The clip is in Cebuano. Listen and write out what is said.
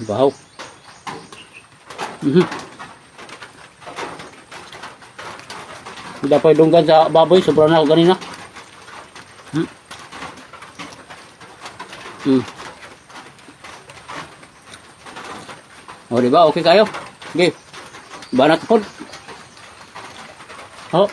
Bahaw. Hindi pa dunggan sa baboy, sobra na ako ganina. O, di ba? Okay kayo? Okay. Banat po. Oh.